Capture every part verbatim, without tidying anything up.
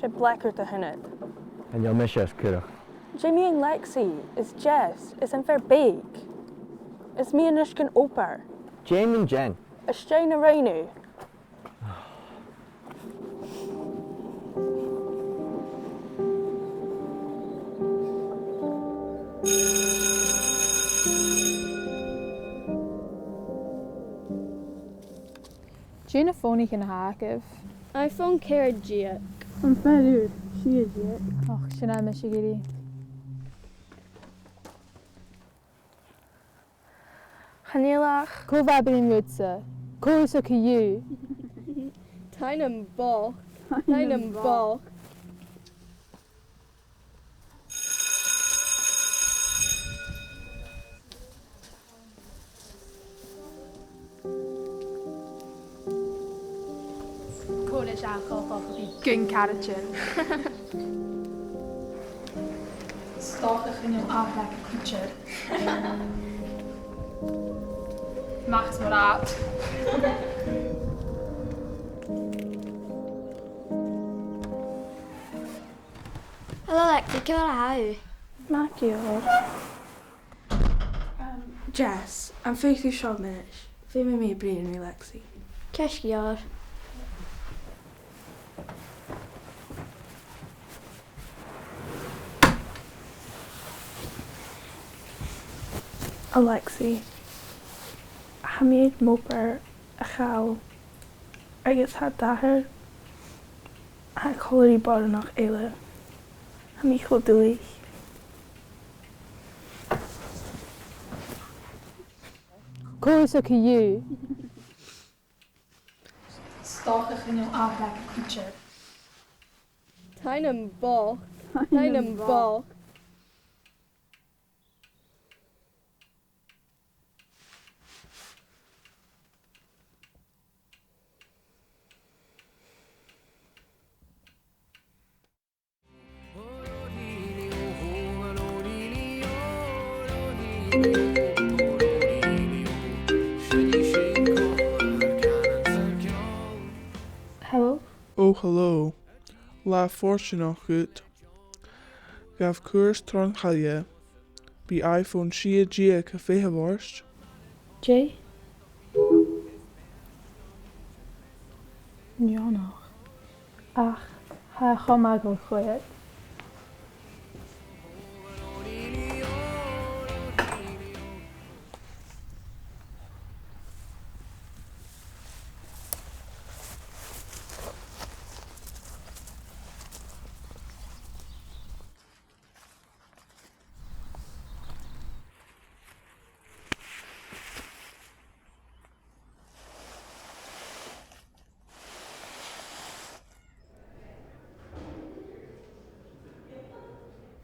A' bleachdairt a th' annad. Chan eil mise as coireach. Dè mu dheidhinn Lexi is Jess is am fear beag? Is mi a-nis gun obair. Dè mu dheidhinn? A-steach na rinn thu. Dè na fònaichean a th' agaibh? iPhone ceithir deug. Am fear ùr, sia deug. Och, sin a tha mise ag iarraidh. Chan eil ach. Cò bha a' bruidhinn riutsa? Cò thusa co-dhiù? Tha e nam bhochd. Tha e nam bhochd. Cò leis a' chòta a bhith gun caraidean? 'S dòcha gun robh abair aige cuideachd. Max Murat. Hello, Lexi, ciamar a tha thu? Math gu leòr. Um, Jess, am faic thu seo a-nis? Feumaidh mi bruidhinn ri Lexi. Ceart gu leòr. A Lexi, tha mi air m' obair a chall, agus tha d' athair, tha e còmhla ri boireannach eile. Tha mi cho duilich. Cò thusa co-dhiù? 'S dòcha gun robh abair aige cuideachd. Tha e nam bhochd. Tha e nam bhochd. Hello? Oh, hello. Latha fortanach dhut. Gabh cuairt tron choille. Bidh iPhone sia deug a' feitheamh ort. Dè? Neònach. Ach tha e cho math a dhol a chèilidh.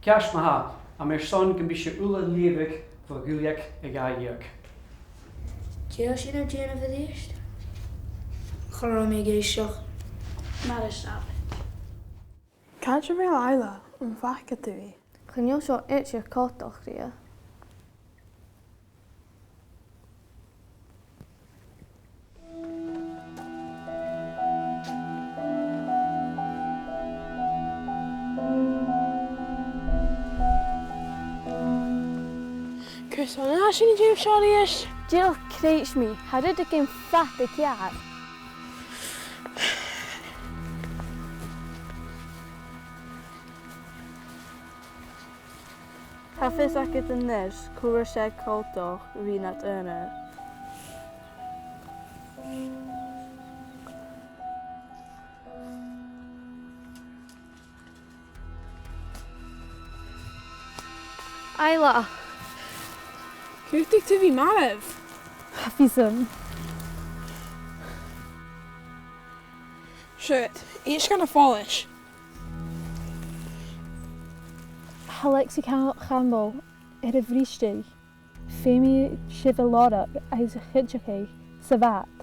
Ceart ma-thà, tha mi airson gum bi sibh uile a' leughadh bho Ghàidhlig a dhà dheug. Dè tha sinn air dèanamh a-rithist? Cha robh mi ag èisteachd. Mar as àbhaist. Càit a bheil Isla? Am faca tu i? Chan eil seo idir coltach rithe. Carson a tha sinn a' dèanamh seo a-rithist? Dìreach creid mi, tha rudeigin fada ceàrr. Tha fios agad a-nis cò ris a tha e coltach a bhith nad aonar. Isla! Cò thusa co-dhiù? Tha fios agam. Siuthad, èist ris a' phoileas. Tha Lexi Cam-, Campbell air a bhristeadh. Feumaidh sibh a lorg agus a chuideachadh sa bhac.